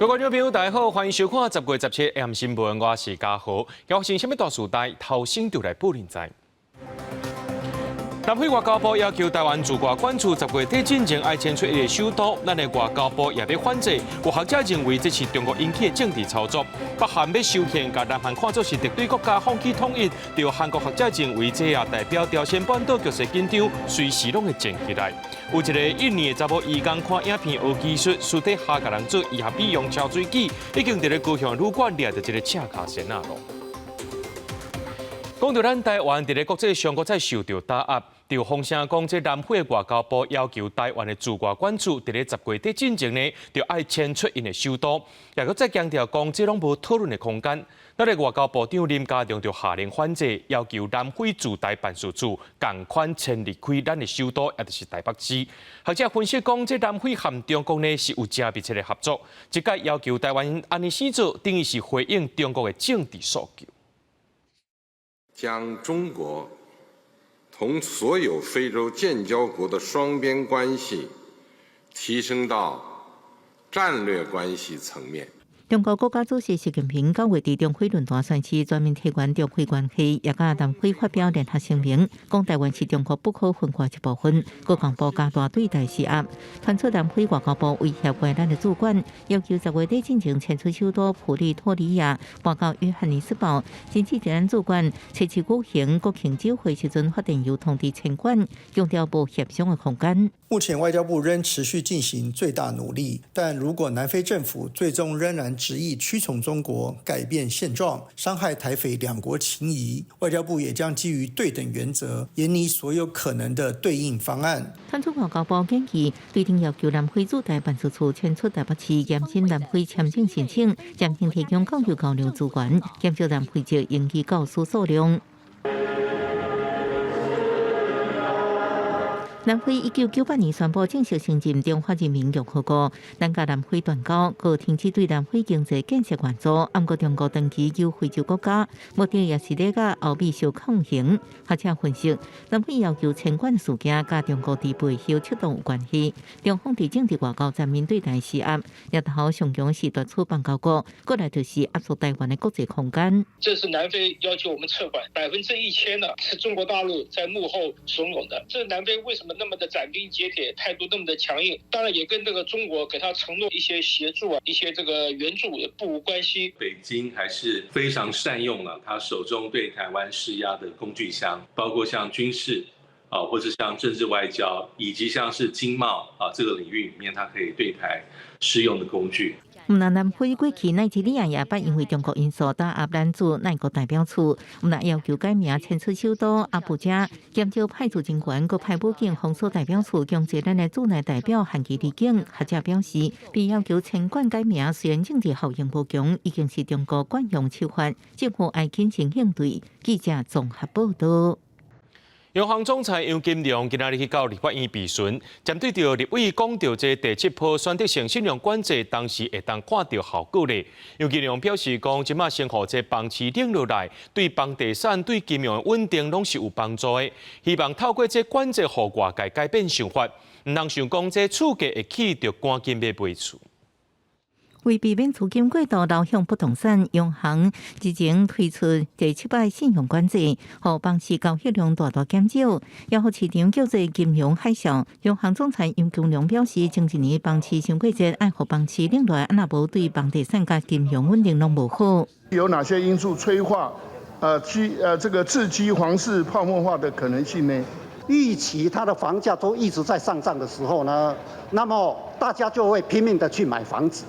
各位觀眾朋友，大家好，歡迎收看10月17 AM 新聞，我是嘉豪。發生啥物大事代，頭先就來報您知。南非外交部要求台灣駐外館處10月底進前愛遷出伊的首都，咱的外交部也欲反制。有學者認為這是中國引起的政治操作，北韓欲修憲，共南韓看做是敵對國家，放棄統一。著韓國學者認為這也代表朝鮮半島局勢緊張，隨時攏會戰起來。有一个印尼的查某醫工看影片學技術，私底下共人做醫學美容超水機，已經佇咧高雄旅館掠著一个赤跤仙仔囉。講到咱台灣佇咧國際上，閣再受著打壓，就風聲講，這南非外交部要求台灣的駐外館處佇咧10月底進前呢，就愛遷出𪜶的首都，也閣再強調講，這攏無討論的空間。咱的外交部長林佳龍就下令反制，要求南非駐台辦事處仝款遷離開咱的首都，也就是台北市。學者分析講，這南非和中國呢是有誠密切的合作，這擺要求台灣按呢死做，等於是回應中國的政治訴求。將中國同所有非洲建交國的雙邊關係提升到戰略關係層面。中國國家主席習近平九月佇中非論壇宣示全面提懸中非關係，也佮南非發表聯合聲明，講台灣是中國不可分割一部分。國防部加大對台施壓，傳出南非外交部威脅過咱的駐館，要求10月底進前遷出首都普利托里亞，搬到約翰尼斯堡。甚至佇咱駐館初七舉行國慶酒會時陣發電郵通知遷館，強調無協商的空間。目前外交部仍持續進行最大努力，但如果南非政府最終仍然執意屈從中國，改變現狀，傷害台非兩國情誼，外交部也將基於對等原則，研擬所有可能的對應方案。傳出外交部建議，對頂要求南非駐台辦事處遷出台北市，嚴審南非簽證申請，暫停提供教育交流資源，減少南非籍英語教師數量。南非1998年宣布正式承認中華人民共和國，咱佮南非斷交，閣停止對南非經濟建設援助。毋過中國長期研究非洲國家，目的也是咧佮歐美相抗衡。學者分析，南非要求遷館事件佮中國佇背後策動有關係。中方佇政治外交層面對台施壓，日頭上強是奪取邦交國，過來就是壓縮台灣的國際空間。這是南非要求我們撤館，1000%呢，是中國大陸在幕後慫恿的。這南非為什麼那麼的斬釘截鐵，態度那麼的強硬？當然也跟這個中國給他承諾一些協助啊，一些這個援助也不無關係。北京還是非常善用了他手中對台灣施壓的工具箱，包括像軍事啊，或者像政治外交，以及像是經貿啊這個領域裡面，他可以對台施用的工具。毋但南非過去奈及利亞也捌因為中國因素打壓咱駐奈國代表處，毋但要求改名遷出首都阿布加，減少派駐人員，閣派武警封鎖代表處，強制咱的駐內代表限期離境。學者表示，被要求遷館改名，雖然政治效應無強，已經是中國慣用手法，政府愛謹慎應對。記者綜合報道。央行總裁楊金龍今仔日去到立法院備詢，針對著立委講著這第七波選擇性信用管制，當時會當看著效果咧。楊金龍表示講，這馬先予這房市冷落來，對房地產、對金融穩定攏是有幫助的。希望透過這管制，予外界改變想法，毋通想講這厝價會起，就趕緊欲賣厝。為避免資金過度流向不動產，央行之前推出第七擺信用管制，予房市交易量大大減少，也予市場叫做金融海嘯。央行總裁楊金龍表示，前一年房市傷過熱，愛予房市冷落來，若無對房地產佮金融穩定攏無好。有哪些因素催化這個刺激房市泡沫化的可能性呢？預期它的房價都一直在上漲的時候呢，那麼大家就會拼命的去買房子。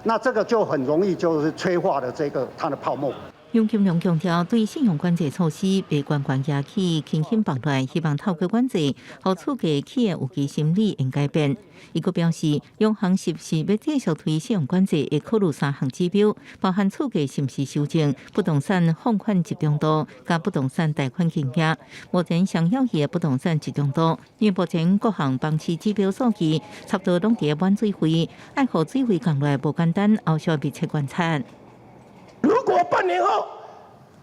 那這個就很容易就是催化了這個它的泡沫。楊金龍強調，對信用管制措施袂懸懸壓起，輕輕放落來，希望透過管制，予厝價起的預期心理會改變。伊閣表示，央行是毋是欲繼續推信用管制，會考慮三項指標，包含厝價是毋是修正、不動產放款集中度、佮不動產貸款金額。目前上要的不動產集中度，因為目前各項房市指標數據差不多攏佇滿水位，愛予水位降落來無簡單，後續密切觀察。如果半年後，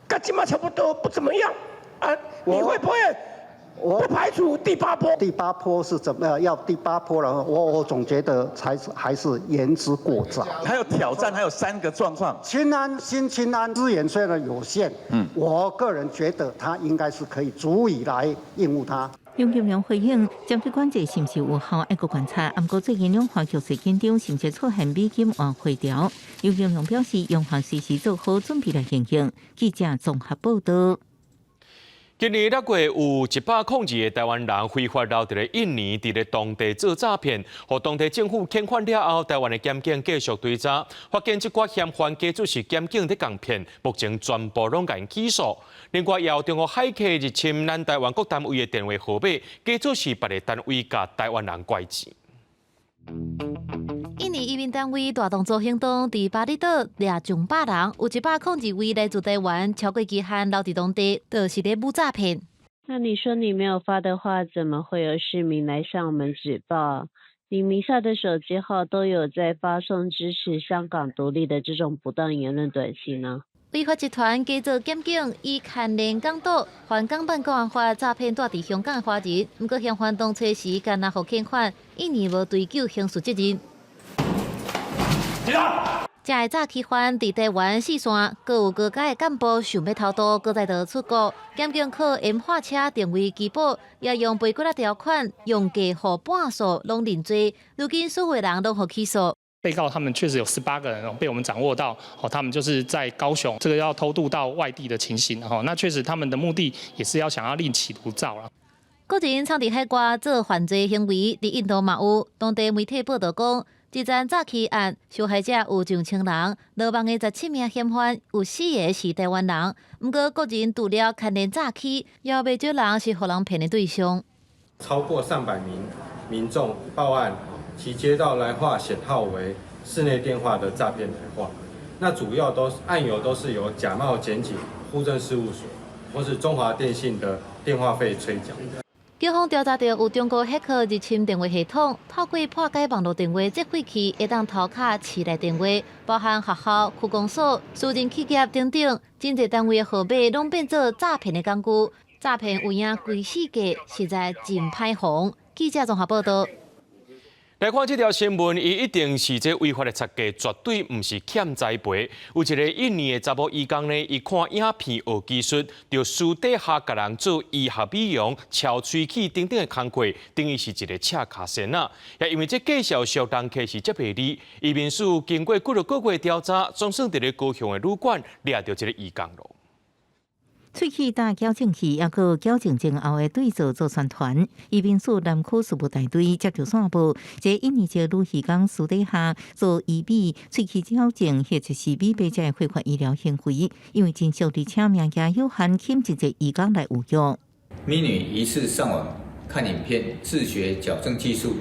佮這馬差不多不怎麼樣，啊，你會不會我不排除第八波。第八波是怎麼要第八波了？我總覺得才是還是言之過早。還有挑戰，還有三個狀況。氰胺、新氰胺資源雖然有限，我個人覺得它應該是可以足以來應付它。楊金龍回應，針對管制是毋是有效，愛閣觀察。毋過最近兩岸局勢緊張，甚至出現美金換匯潮。楊金龍表示，央行隨時做好準備來應用。記者綜合報道。今年六月有102個台灣人非法留佇咧印尼，佇咧當地做詐騙，予當地政府遣返了後，台灣的檢警繼續追查，發現這掛嫌犯加做是檢警佇共騙，目前全部攏共起訴。另外，也有中國駭客入侵咱台灣各單位的電話號碼，假做是別个單位共台灣人拐錢。印尼移民單位大動作行動，佇巴厘島掠上百人，有102位來自台灣，超過期限留佇當地，就是咧舞詐騙。那你說你沒有發的話，怎麼會有市民來向我們舉報？你名下的手機號都有在發送支持香港獨立的這種不當言論短信呢？違法集團假做檢警，以牽連港獨、反港版國安法詐騙蹛佇香港的華人，毋過嫌犯當初時敢若予遣返，印尼無追究刑事責任。這个詐欺犯佇台灣四線，閣有高階的幹部想欲偷渡，閣再度出國。檢警靠 M 貨車定位機報，也用背骨仔條款，用價予半數攏認罪。如今所有人攏予起訴。被告他們確實有18個人被我們掌握到，哦，他們就是在高雄這個要偷渡到外地的情形，吼，那確實他們的目的也是要想要另起爐灶啦。個人藏佇海外做犯罪行為，佇印度嘛有，當地媒體報道講，這樁詐欺案受害者有上千人，落網的17名嫌犯有四個是台灣人。毋過個人除了牽連詐欺，也有袂少人是予人騙的對象。超過上百名民眾報案，其接到來話顯號為市內電話的詐騙來話，那主要都是案由都是由假冒檢警、戶政事務所或是中華電信的電話費催繳。警方調查到有中國黑客入侵電話系統，透過破解網路電話這廢去，會當偷卡市內電話，包含學校、區公所、私人企業等等，真濟單位的號碼攏變做詐騙的工具，詐騙有影規世界，實在真歹防。記者綜合報道。來看這條新聞，伊一定是這違法的賊計，絕對毋是欠栽培。有一個印尼的查某醫工呢，伊看影片學技術，就私底下共人做醫學美容、敲喙齒等等的工課，等於是一個赤跤仙仔。也因為這介紹俗人客是遮便宜，移民署經過幾落個月調查，總算佇咧高雄的旅館掠著這個移工囉。喙齒打矯正器，抑閣矯正前後的對照做宣傳。移民署南區事務大隊接著線報，這印尼籍女移工私底下做醫美、喙齒矯正或者是美白這个非法醫療行為，因為真俗而且名額有限，吸引真濟移工來預約。美女疑似上網看影片自學矯正技術，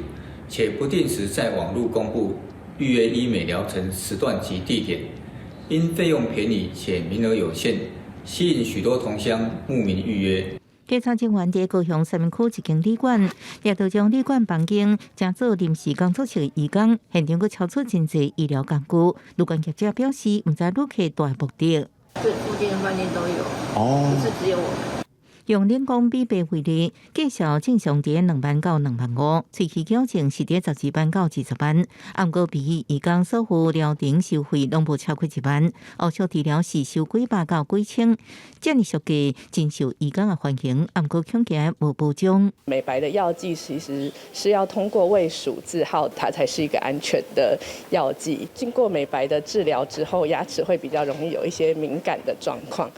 且不定時在網路公布預約醫美療程時段及地點，因費用便宜且名額有限，吸引許多同鄉慕名預約。檢查人員佇高雄三民區一間旅館，掠著將旅館房間成做臨時工作室的移工，現場閣超出真濟醫療工具。旅館業者表示，毋知旅客帶目的。這附近的飯店都有，哦，不是只有我們。用人工美白為例，介紹正常佇2萬到2萬5，喙齒矯正是佇12萬到20萬。毋過比起移工所付療程收費，攏無超過1萬。後續治療是收幾百到幾千，這爾俗價真受移工的歡迎。毋過恐驚無保障。美白的藥劑其實是要通過衛署字號，它才是一個安全的藥劑。經過美白的治療之後，牙齒會比較容易有一些敏感的狀況。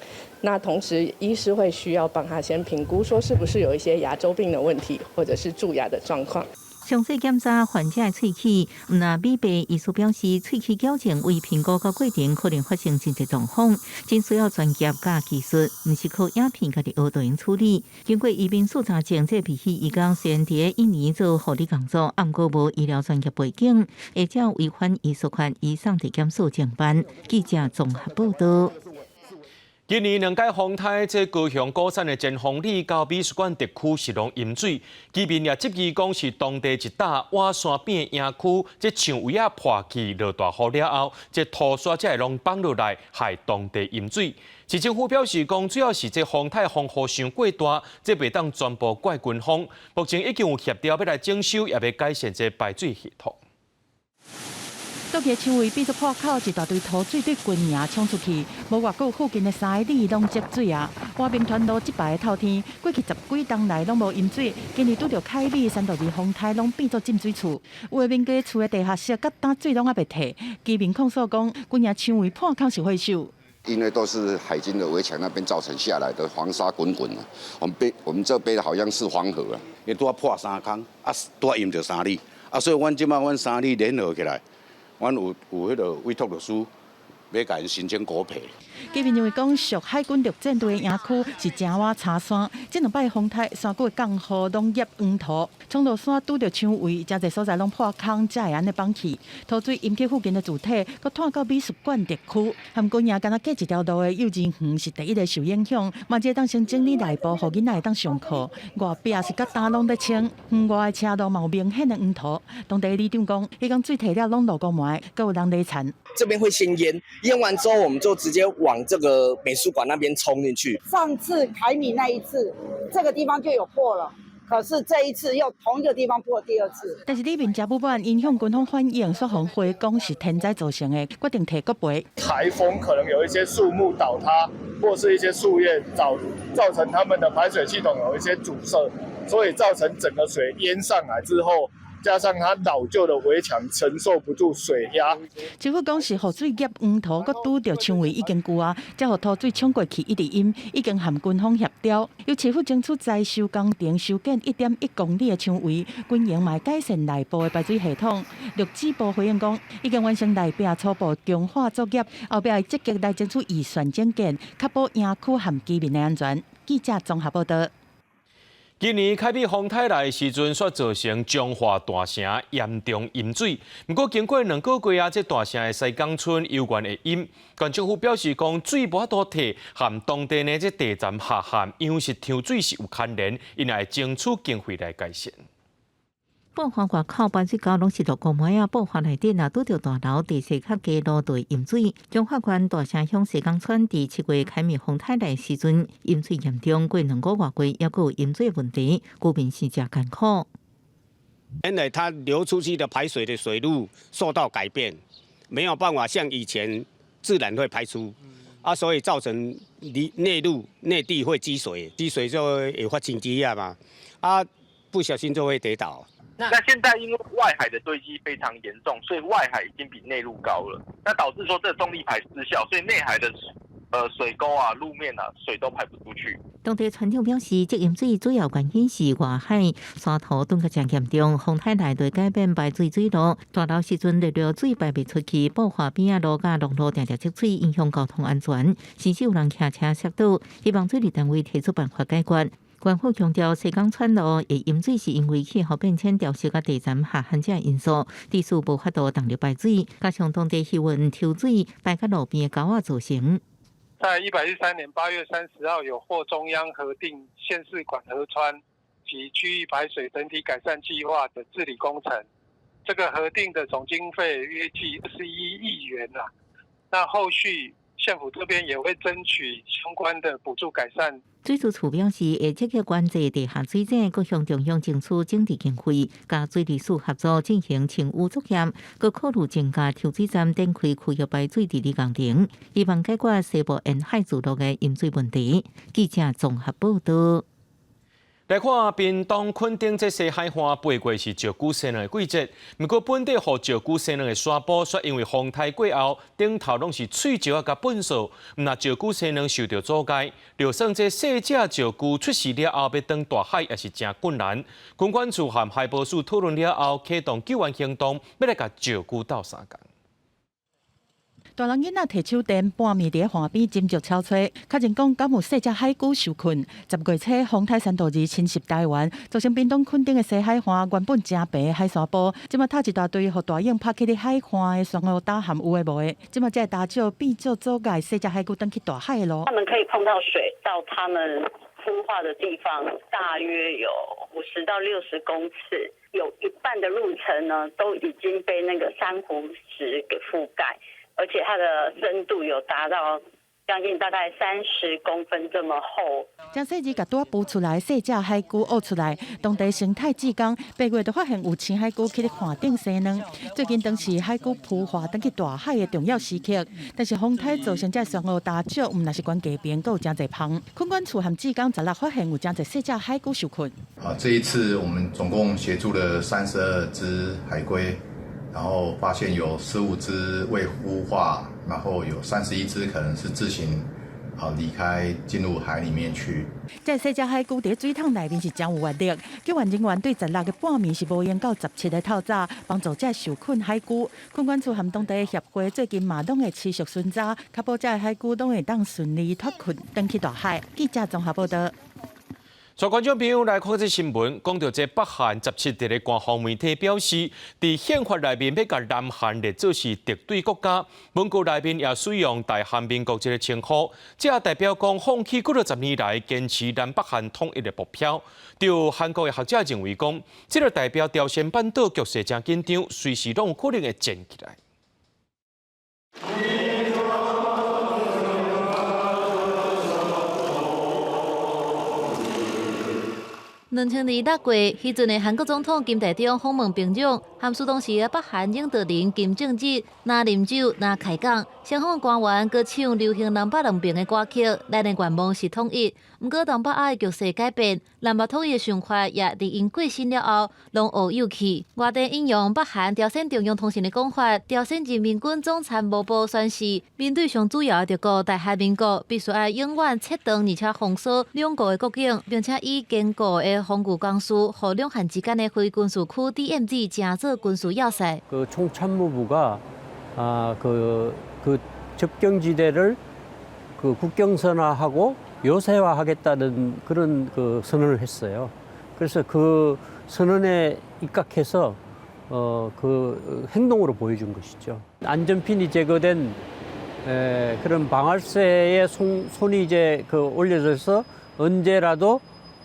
那同時，醫師會需要幫他先評估，說是不是有一些牙周病的問題，或者是蛀牙的狀況。詳細檢查患者的喙齒，毋但美白醫師表示，喙齒矯正為評估個過程可能發生真濟狀況，真需要專業佮技術，毋是靠影片家己學就能處理。經過移民署查證，這批移工雖然佇印尼做護理工作，毋過無醫療專業背景，會照違反醫術法移送地檢署偵辦。記者綜合報道。今年兩屆風颱，這高雄鼓山的尖峰里到美術館特區是攏淹水，居民也質疑講是當地一搭瓦山邊的營區，這牆圍仔破去，落大雨了後，這土沙才會攏放落來，害當地淹水。市政府表示講，主要是這風颱風雨傷過大，這袂當全部怪軍方。目前已經有協調欲來整修，也欲改善這排水系統。倒去牆圍變做破口，一大堆土水對軍營衝出去，無偌久附近的3里攏積水啊！和平團路這排的透天，過去十幾冬來攏無淹水，今年拄著凱美山度二風颱，攏變做浸水厝。有的民家厝的地下室佮今水攏猶袂退，居民控訴講，軍營牆圍破口是火手。因為都是海軍的圍牆那邊造成下來的黃沙滾滾啊，我們邊我們這邊好像是黃河啊，因為拄仔破三空，啊，拄仔淹著三里，啊，所以阮這擺阮三里聯合起來。阮有有彼个委託律師，欲共𪜶申請國賠。居民認為講，屬海軍陸戰隊的營區是正倚柴山，這兩擺風颱山谷的降雨攏淹黃土，衝落山拄著牆圍，誠濟所在攏破空，才會按呢崩去。土水淹去附近的住宅，閣拖到美術館特區，和軍營敢若隔一條路的幼兒園是第一個受影響。嘛，這當先整理內部，予囡仔會當上課。外壁是佮今攏咧清，園外的車路嘛有明顯的黃土。當地里長講，彼工水退了攏落雨暝，閣有人咧田。這邊會先淹，淹完之後我們就直接往這個美術館那邊衝進去。上次凱米那一次，這個地方就有破了，可是這一次又同一個地方破第二次。但是里面誠不滿，𪜶向軍方反映，煞予回講是天災造成的，決定提國賠。颱風可能有一些樹木倒塌，或是一些樹葉造成他們的排水系統有一些阻塞，所以造成整個水淹上來之後。加上它老舊的圍牆承受不住水壓。政府講是雨水淹黃土，閣拄著牆圍已經舊啊，才予土水衝過去一直淹，已經和軍方協調，由市府爭取災修工程修建1.1公里的牆圍，軍營嘛改善內部的排水系統。綠置部回應講，已經完成內壁初步強化作業，後壁會積極來爭取預算整建，確保營區和居民的安全。記者綜合報道。今年凱美風颱來的時陣，煞造成彰化大城嚴重淹水。毋過經過兩個月啊，這大城的西港村猶原會淹。縣政府表示講，水無法度退，和當地呢這地層下陷、養殖抽水是有牽連，𪜶會爭取經費來改善。布華外口排水溝攏是落雨暝啊，布華內頂啊，拄著大樓地勢較低路就會淹水。彰化縣大城鄉西港村佇7月凱美風颱來時陣，淹水嚴重，過兩個外月猶閣有淹水問題，居民是誠艱苦。因為它流出去的排水的水路受到改變，沒有辦法像以前自然會排出，啊，所以造成內內陸內地會積水，積水就會發生積壓嘛，啊，不小心就會跌倒。那現在因為外海的堆積非常嚴重，所以外海已經比內陸高了，那導致說這個動力排失效，所以內海的水溝啊、路面啊，水都排不出去。當地村長表示，這淹水主要原因是外海沙土凍得誠嚴重，風颱來對改變排水水路，大流時陣熱水排袂出去，布化邊仔路佮農路定定積水，影響交通安全，甚至有人騎車摔倒，希望水利單位提出辦法解決。縣府強調，西港村路會淹水是因為氣候變遷、潮濕佮地層下陷這因素，地勢無法度動力排水，加上當地漁塭抽水排到路邊的溝仔造成。在113年8月30號，有獲中央核定縣市管河川及區域排水整體改善計劃的治理工程，這個核定的總經費約計21億元啦。那後續縣府這邊也會爭取相關的補助改善。水務署表示，會積極關注地下水井，閣向中央爭取整治經費，佮水利署合作進行清淤作業，閣考慮增加抽水站展開區域排水治理工程，希望解決西部沿海聚落的淹水問題。記者綜合報道。來看屏東墾丁這西海岸8月是石龜生卵的季節，毋過本地予石龜生卵的沙埔，煞因為風颱過後，頂頭攏是碎石仔佮糞掃，毋但石龜生卵受著阻礙，就算這細隻石龜出世了後，欲轉大海也是誠困難。墾管處和海保署討論了後，啟動救援行動，欲來共石龜鬥相共。大人囡仔提手電半暝佇岸邊斟酌搜揣，確認講敢有細隻海龜受困。10月初風颱山度二侵襲台灣，造成屏東墾丁的西海岸原本誠平的海沙埔，這馬塌一大堆予大湧拍去咧海岸的珊瑚礁和有的無的，這馬這个礁石變做阻礙細隻海龜轉去大海的路。他們可以碰到水，到他們孵化的地方，大約有50到60公尺，有一半的路程呢，都已經被那個珊瑚石給覆蓋，而且它的深度有達到將近大概30公分這麼厚。將細隻共拄仔孵出來，細隻海龜挖出來，當地生態志工8月就發現有青海龜去咧岸頂生卵。最近當是海龜孵化轉去大海的重要時刻，但是風颱造成這珊瑚礁石，毋但是懸低邊，閣有誠濟蜂。墾管處和志工十六發現有誠濟細隻海龜受困。啊，這一次我們總共協助了32隻海龜，然後發現有15隻未孵化，然後有31隻可能是自行啊離開進入海裡面去。這細隻海龜佇水桶內面是誠有活力，救援人員對16個半暝是無閒到17個透早，幫助這受困海龜。墾管處和當地協會最近嘛攏會持續巡查，確保這海龜攏會當順利脫困，轉去大海。記者綜合報道。所以觀眾朋友來看這新聞，講著這北韓17日的官方媒體表示，佇憲法內面欲共南韓列做是敵對國家，文告內面也使用大韓民國這个稱呼，這也代表講放棄幾若十年來堅持南北韓統一的目標。對韓國的學者認為講，這个代表朝鮮半島局勢誠緊張，隨時攏有可能會戰起來。2026月，彼陣的韓國總統金大中訪問平壤，含示當時的北韓領導人金正日，若啉酒，若開講，雙方官員閣唱流行南北兩邊的歌曲，咱的願望是統一。毋過東北亞的局勢改變，南北統一的想法也佇𪜶過身了後，攏烏有去。外電引用北韓朝鮮中央通訊的講法，朝鮮人民軍總參謀部宣示，面對上主要的敵國大韓民國，必須愛永遠切斷而且封鎖兩國的國境，並且以堅固的防禦工事，予兩韓之間的非軍事區 DMZ 成做軍事要塞。 그 총참모부가 아, 그, 그 접경지대를 그 국경선화하고 요새화하겠다는 그런 그 선언을 했어요. 그래서 그 선언에 입각해서 어, 그 행동으로 보여준 것이죠. 안전핀이 제거된 에, 그런 방아쇠에 손, 손이 이제 그 올려져서 언제라도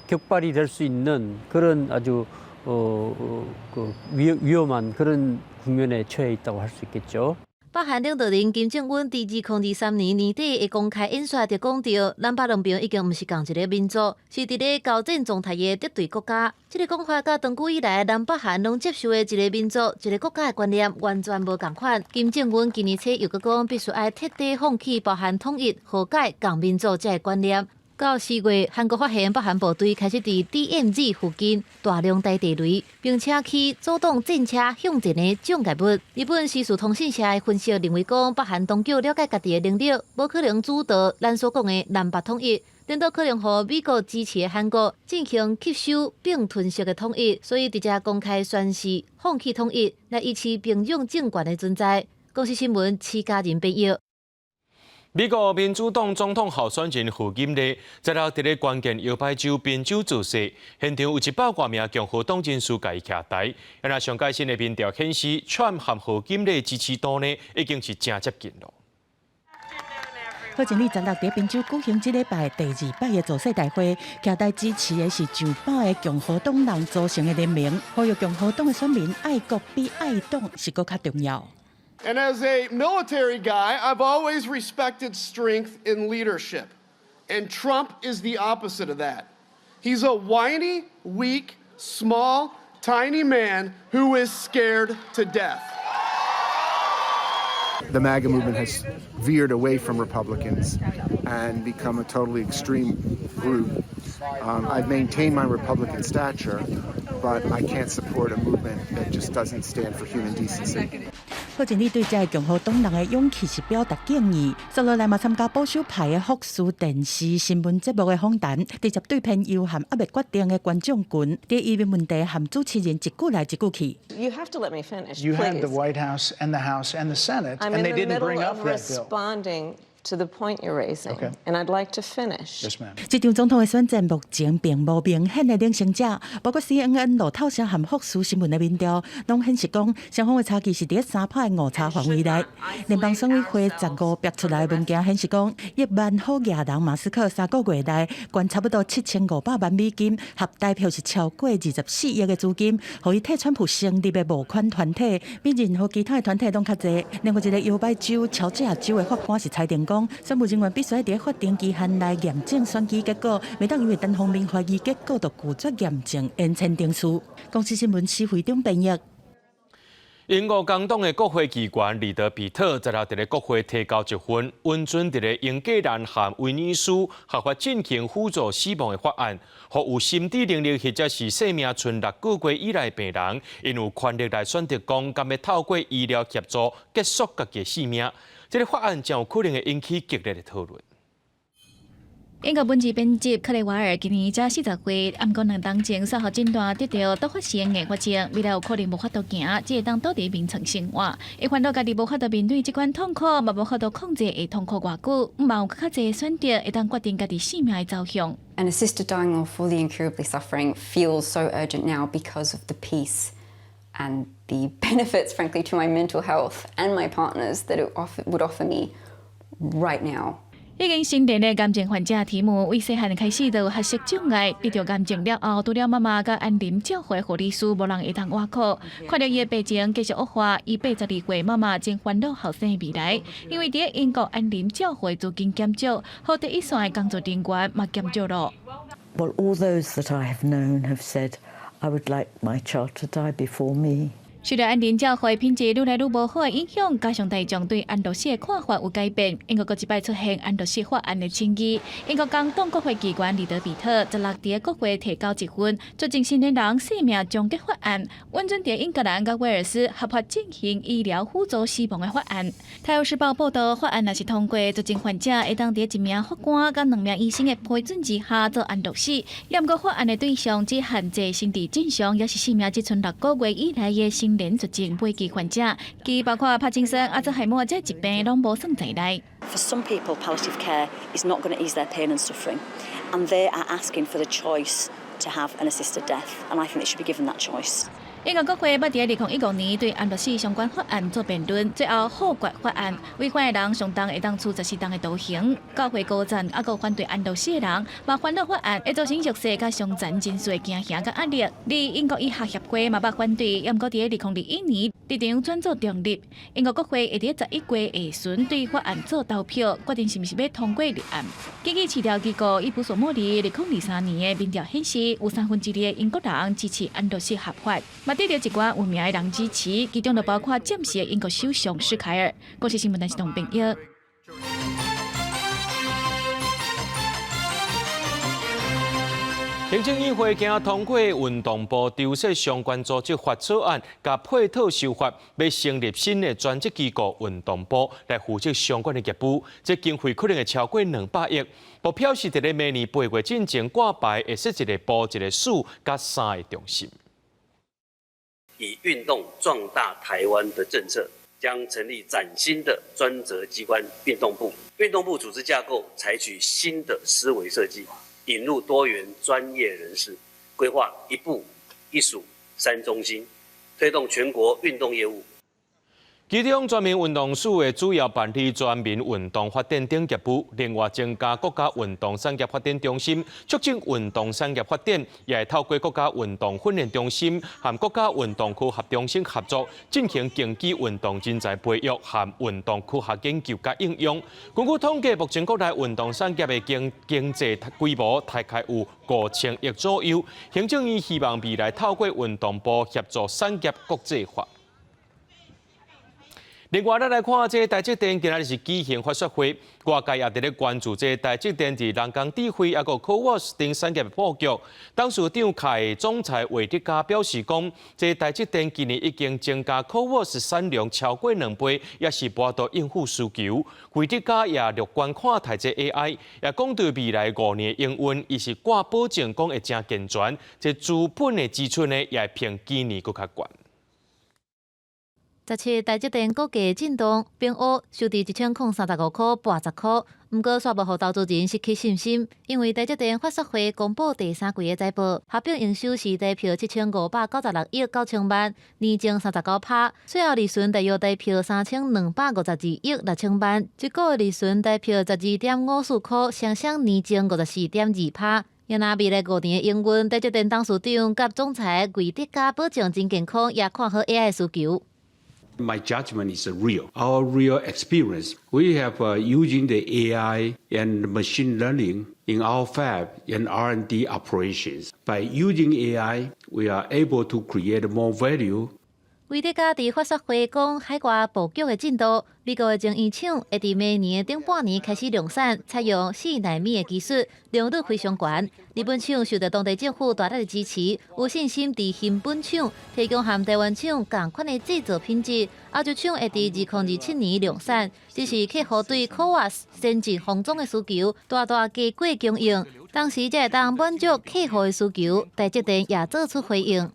격발이 될 수 있는 그런 아주 어, 어, 그 위험한 그런 국면에 처해 있다고 할 수 있겠죠. 北韓領導人金正恩佇2023年年底的公開演說就講著，南北兩邊已經毋是仝一个民族，是佇咧交戰狀態的敵對國家。這个講法佮長久以來南北韓攏接受的一个民族、一个國家的觀念完全無仝款。金正恩今年初又閣講，必須愛徹底放棄包含統一、和解、仝民族這个觀念。到4月，韓國發現北韓部隊開始佇 DMZ 附近大量埋地雷，並且去阻擋戰車向前的障礙物。日本時事通信社的分析認為講，北韓當局了解家己的能力，無可能主導咱所講的南北統一，顛倒可能予美國支持的韓國進行吸收並吞式的統一，所以直接公開宣示放棄統一，來維持平壤政權的存在。公視新聞，徐家仁編譯。美國民主黨總統候選人賀錦麗，十六佇咧關鍵搖擺州賓州造勢，現場有100外名共和黨人士共伊徛台。啊，上蓋新的民調顯示，川普和賀錦麗支持度呢，已經是誠接近囉。賀錦麗十六佇賓州舉行這禮拜第二擺的造勢大會，徛台支持的是上百个共和黨人組成的聯盟，呼籲共和黨的選民愛國比愛黨是閣較重要。 And as a military guy, I've always respected strength in leadership. And Trump is the opposite of that. He's a whiny, weak, small, tiny man who is scared to death. The MAGA movement has veered away from Republicans and become a totally extreme group. I've maintained my Republican stature, but I can't support a movement that just doesn't stand for human decency. 賀錦麗對這个共和黨人的勇氣是表達敬意。接落來嘛參加保守派的福斯電視新聞節目的訪談，直接對偏猶和猶未決定的觀眾群，佇移民問題和主持人一句來一句去。 You have to let me finish. You had please. the White House and the House and the Senate, I'm and in they the didn't middle bring up of that bill. responding to the point you're raising, Okay. and I'd like to finish. Yes, ma'am. 這場總統的選戰目前並無明顯的領先者，包括 CNN 路透社和福斯新聞的民調，攏顯示講雙方的差距是佇3趴的誤差範圍內。聯邦選委會15逼出來的文件顯示講，億萬好額人馬斯克3個月內捐差不多7500萬美金，合台票是超過24億的資金，予伊替川普成立的募款團體，比任何其他的團體攏較濟。另外一個搖擺州喬治亞州的法官是裁定講，選務人員必須佇法定期限內驗證選舉結果，袂當因為單方面懷疑結果就拒絕驗證延簽程序。公視新聞施惠中編譯。英國工黨的國會議員李德比特十六佇咧國會提交一份允准佇咧英格蘭和威爾斯合法進行輔助死亡的法案，予有心智能力或者是生命賰6個月以內病人，𪜶有權力來選擇講，敢欲透過醫療協助結束家己的性命。這个法案將有可能會引起激烈的討論。英國文字編輯克雷瓦爾今年才40歲，毋過2冬前煞予診斷得著多發性硬化症，未來有可能無法度行，只會當倒佇眠床生活。伊煩惱家己無法度面對這款痛苦，嘛無法度控制會痛苦偌久，嘛有較濟選擇會當決定家己性命的走向。 An assisted dying law for the incurably suffering feels so urgent now because of the peace and the benefits, frankly, to my mental health and my partner's that it would offer me right now. 已經成年的癌症患者提姆，為細漢開始就有學習障礙，得著癌症了後，除了媽媽佮安寧照護護理師，無人會當倚靠。看著伊的病情繼續惡化，伊82歲媽媽真煩惱後生的未來，因為佇英國安寧照護資金減少，予第一線的工作人員嘛減少咯。 Well, all those that I have known have said, I would like my child to die before me. 受著安寧照護品質愈來愈無好的影響，加上大眾對安樂死的看法有改變，英國閣一擺出現安樂死法案的爭議。英國工黨國會議員李德比特十六佇國會提交一份促進成年人生命終結法案，允准佇英格蘭佮威爾斯合法進行醫療輔助死亡的法案。《泰晤士報》報導，法案若是通過，絕症患者會當佇一名法官佮兩名醫生的批准之下做安樂死。毋過法案的對象只限制心智正常，抑是生命只賰6個月以內的成年絕症末期患者，其包括帕金森、阿茲海默這疾病攏無算在內。 For some people, palliative care is not going to ease their pain and suffering, and they are asking for the choice to have an assisted death, and I think they should be given that choice. 英國國會捌佇2015年對安樂死相關法案做辯論，最後否決法案。違反的人上重會當處14冬的徒刑。教會高層猶閣反對安樂死的人，嘛煩惱法案會造成弱勢佮傷殘人士的驚嚇佮壓力。而英國醫學協會嘛捌反對，毋過佇2021年立場轉做中立。英國國會會佇11月下旬對法案做投票，決定是毋是欲通過立案。根據市調機構伊普索莫利2023年的民調顯示，有2/3的英國人支持安樂死合法。嘛得著一寡有名的人支持，其中就包括暫時的英國首相施凱爾。國際新聞電視董編譯。行政院會今通過運動部籌設相關組織法草案，佮配套修法，欲成立新的專責機構運動部來負責相關的業務。這經費可能會超過200億。目標是佇咧明年8月進前掛牌，會設一個部、一個署、佮三個中心。以運動壯大台灣的政策，將成立嶄新的專責機關運動部。運動部組織架構採取新的思維設計，引入多元專業人士，規劃一部一署三中心，推動全國運動業務。其中，全民運動署會主要辦理全民運動發展等業務，另外增加國家運動產業發展中心，促進運動產業發展，也會透過國家運動訓練中心和國家運動科學中心合作，進行競技運動人才培育和運動科學研究佮應用。根據統計，目前國內運動產業的經濟規模大概有5000億左右。行政院希望未來透過運動部協助產業國際化。另外，咱來看這台積電今仔日是舉行法說會，外界也佇咧關注這台積電佇人工智慧抑閣 CoWoS 等產業的布局。董事長暨總裁魏哲家表示講，這台積電今年已經增加 CoWoS 產量超過2倍，也是無法度應付需求。魏哲家也樂觀看待這 AI，也講對未來5年營運，伊是掛保證講會誠健全，這資本的支出呢，也會比今年閣較懸。 17台積電股價震盪，平烏收佇1035.80箍。毋過，煞無予投資人失去信心，因為台積電法說會公布第三季的財報，合併營收是台票7596.9億九千萬，年增39%，稅後利潤大約台票3252億6千萬，一股利潤台票12.54箍，雙雙年增54.2%。若未來5年的營運，台積電董事長佮總裁魏哲家保證真健康，也看好 AI 的需求。 My judgment is real. Our real experience. We have using the AI and machine learning in our fab and R&D operations. By using AI, we are able to create more value. 魏哲家佇法說會講海外布局的進度，美國的晶圓廠會佇明年的頂半年開始量產，採用4奈米的技術，良率非常懸。日本廠受到當地政府大力的支持，有信心佇熊本廠提供和台灣廠仝款的製造品質。歐洲廠會佇2027年量產，只是客戶對 CoWoS 先進封裝的需求大大加過供應，同時才會當滿足客戶的需求。台積電也做出回應。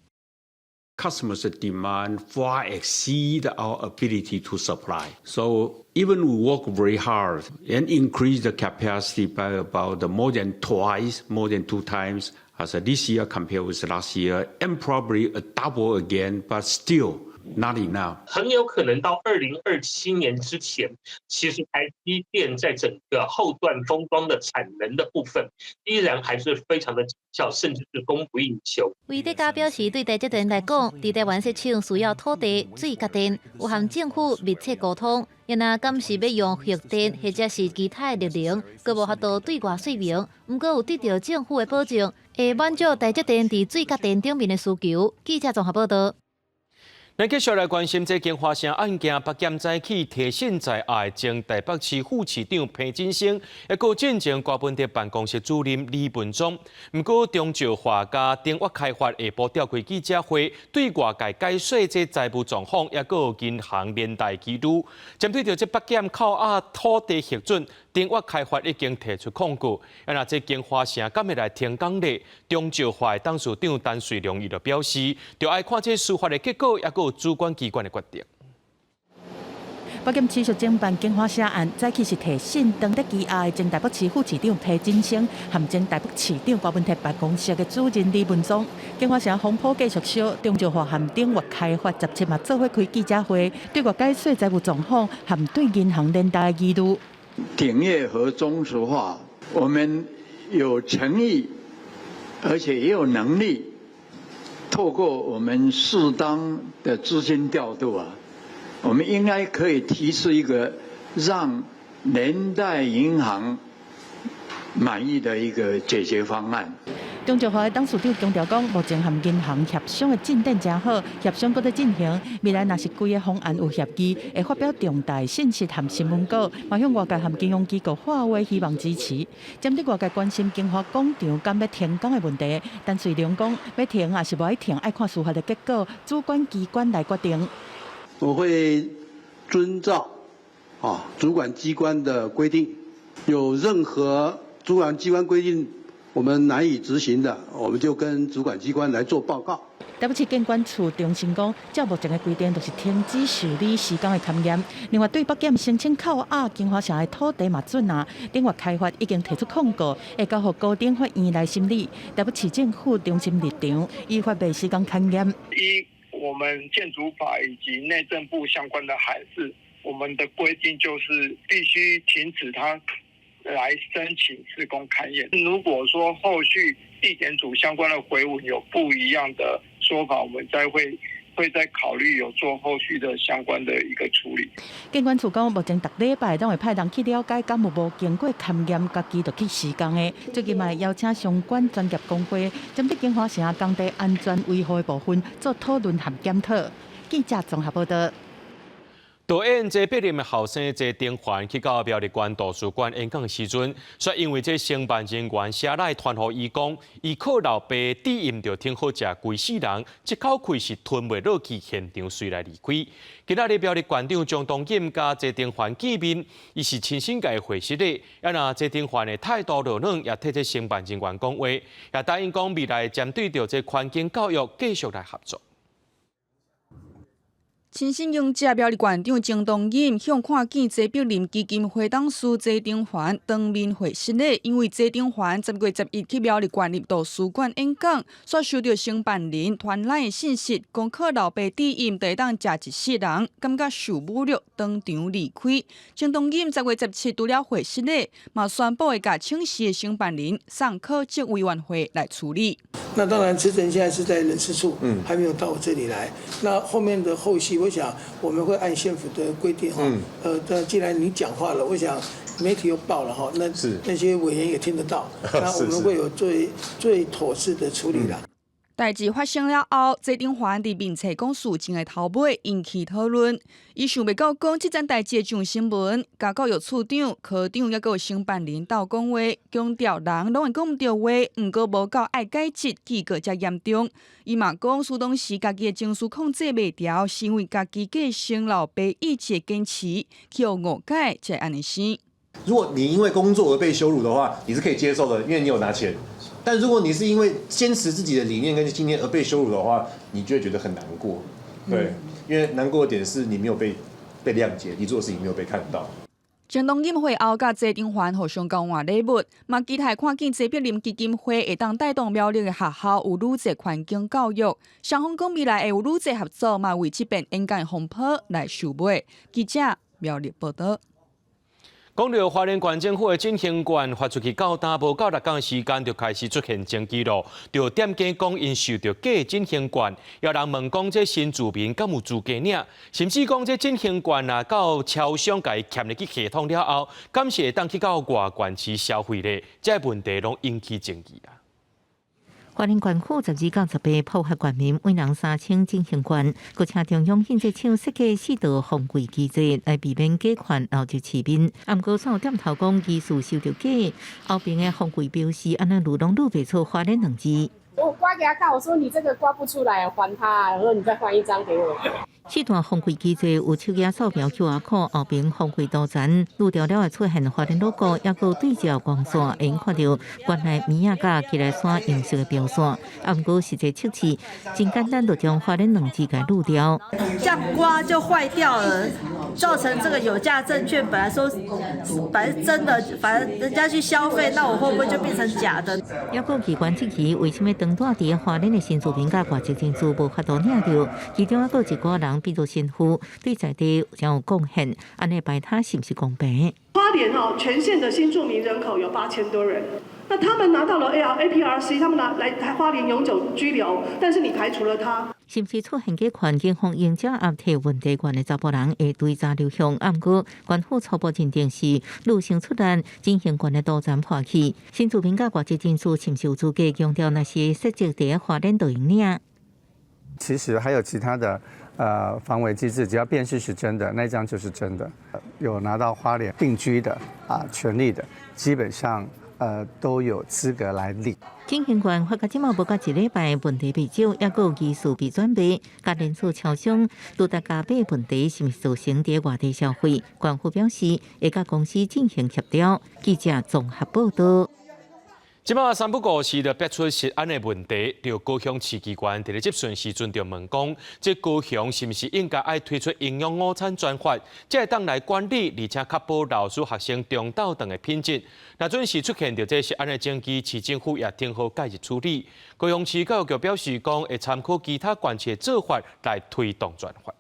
Customers' demand far exceed our ability to supply. So even we work very hard and increase the capacity by about more than twice, more than two times as this year compared with last year, and probably a double again, but still not enough. 很有可能到2027年之前，其實台積電在整個後段封裝的產能的部分，依然還是非常的緊俏，甚至是供不應求。魏哲家表示，對台積電來講，佇台灣設廠需要土地、水佮電，有和政府密切溝通。若敢是欲用核電或者是其他的綠能，閣無法度對外說明。毋過有得到政府的保證，會滿足台積電佇水佮電頂面的需求。記者綜合報道。咱繼續來關心這京華城案件，北檢早起提訊在案前台北市副市長彭錦聲，抑閣進前柯文哲辦公室主任李文忠。毋過中石化佮鼎越開發下晡召開記者會，對外界解說這財務狀況，抑閣銀行連帶疑慮。針對著這北檢扣押土地核准，鼎越開發已經提出抗告。啊，若這京華城敢會來停工咧？中石化的董事長陳瑞良伊就表示，著愛看這司法的結果，抑閣主管機關的決定。北檢持續偵辦京華城案，早起是提訊當得羈押的前台北市副市長彭錦聲，和前台北市長柯文哲辦公室的主任李文忠。京華城風波繼續燒，中石化和鼎越開發17嘛做伙開記者會，對外解說財務狀況和對銀行連帶的疑慮。鼎越和中石化，我們有誠意，而且也有能力，透過我們適當的資金調度啊，我們應該可以提出一個讓連帶銀行滿意的一個解決方案。中石化的董事長強調講，目前和銀行協商的進展誠好，協商閣咧進行。未來若是規个方案有協議，會發表重大信息和新聞稿，嘛向外界和金融機構喊話，希望支持。針對外界關心京華廣場敢欲停工的問題，陳瑞良講，欲停抑是無愛停，愛看司法的結果，主管機關來決定。我會遵照主管機關的規定，有任何主管機關規定我們難以執行的，我們就跟主管機關來做報告。台北市建管處重申講，照目前的規定，就是停止受理施工的勘驗。另外，對北檢申請扣押京華城的土地嘛准啊，鼎越開發已經提出抗告，會交予高等法院來審理。台北市政府重申立場，依法袂施工勘驗。依我們建築法以及內政部相關的函釋，我們的規定就是必須停止它來申請施工勘驗。如果說後續地檢署相關的回文有不一樣的說法，我們再會再考慮有做後續的相關的一個處理。建管處講，目前逐禮拜攏會派人去了解，敢有無經過勘驗，家己就去施工的。最近嘛，邀請相關專業公會，針對京華城工地安全維護的部分做討論和檢討。記者綜合報道。導演這柏林的後生謝丁環去到苗栗縣圖書館演講的時陣，煞因為這承辦人員寫來傳予伊講，伊靠老爸低音就挺好食規世人，這口氣是吞袂落去，現場隨來離開。今仔日苗栗縣長鍾東錦佮謝丁環見面，伊是親身共伊回失禮，啊若謝丁環的態度落軟，也替這承辦人員講話，也答應講未來針對著這環境教育繼續來合作。親身迎接苗栗縣長鍾東錦向看見謝柏林基金會董事謝丁環當面會失禮，因為謝丁環10月11去苗栗縣立圖書館演講，煞收著承辦人傳來的信息，講靠老爸低音就會當食一世人，感覺受侮辱，當場離開。鍾東錦10月17除了會失禮，嘛宣布會共請示的承辦人送考績委員會來處理。那當然，辭呈現在是在人事處，還沒有到我這裡來。那後面的後續，我想我們會按縣府的規定哈，那既然你講話了，我想媒體又報了哈，那那些委員也聽得到，那我們會有最最妥適的處理啦。代誌發生了後，謝丁環佇面冊講事情的頭尾引起討論。伊想袂到講這件代誌上新聞，共教育處長、科長猶閣有承辦人鬥講話，強調人攏會講毋著話，毋過無夠愛解職記過遮嚴重。伊嘛講，蘇當時家己的情緒控制袂牢，是因為家己繼承老爸意志的堅持，去予誤解才會按呢生。如果你因為工作而被羞辱的話，你是可以接受的，因為你有拿錢。但如果你是因為堅持自己的理念跟信念而被羞辱的話，你就會覺得很難過。對，因為難過的點是你沒有被諒解，你做的事情沒有被看到。鍾東錦會後，佮謝丁環互相交換禮物，嘛期待看見謝柏林基金會會當帶動苗栗的學校有愈濟環境教育，雙方講未來會有愈濟合作，嘛為這遍演講風波來收尾。記者苗栗報道。講著花蓮縣政府的振興券發出去到今無夠6工時間，就開始出現爭議囉。就店家講𪜶受著假振興券，有人問講這新住民敢有資格領，甚至講這振興券啊，到超商共伊嵌入去系統了後，敢是會當去到外縣市消費咧？這個問題攏引起爭議啊。花蓮縣府12到18普發縣民每人3000振興券，閣請中央獻這廠設計四道防偽機制來避免假券流入市面。啊，毋過煞有店頭講疑似收著假，後爿的防偽標示按呢愈攏愈袂出花蓮兩字。我刮給他看，我說你這個刮不出來，還他，我說你再換一張給我。四段防偽機制有手機掃描 QR code，後爿防偽圖層濾掉了會出現花蓮 logo，抑閣對照光線，會看著縣內物仔佮基來山樣式的標線。啊，毋過實際測試真簡單，就將花蓮兩字共濾掉。這樣刮就壞掉了，造成這個有價證券本來說本來是真的，反正人家去消費，那我會不會就變成假的？抑閣機關質疑，為啥物當住佇花蓮的新住民佮外籍人士無法度領著？其中抑閣一寡人，比如新婦對在地真有貢獻，按呢排他是毋是公平？花蓮哦，全縣的新住民人口有8000多人，那他們拿到了 A R A P R C，他們拿來花蓮永久居留，但是你排除了他。是毋是出現假券，警方應掌握提問題懸的查埔人會追查流向，毋過縣府初步認定是女性出難，振興券的圖層破去。新住民佮外籍人士是毋是有資格強調，若是設籍佇花蓮就會領？其實還有其他的防偽機制，只要辨識是真的，那張就是真的。有拿到花蓮定居的啊權利的，基本上都有資格來領。振興券發到這馬無夠一禮拜，問題未少，抑閣有疑似被轉賣，佮連鎖超商拄著加碼問題，是毋是造成佇外地消費？縣府表示會佮公司進行協調。記者綜合報道。這馬三不五時就爆出食安的問題，著高雄市機關佇咧質詢時陣就問講，這高雄是毋是應該愛推出營養午餐專法，才會當來管理，而且確保老師學生中晝頓的品質。若準是出現著這食安的爭議，市政府也定好介入處理。高雄市教育局表示講，會參考其他縣市的做法來推動專法。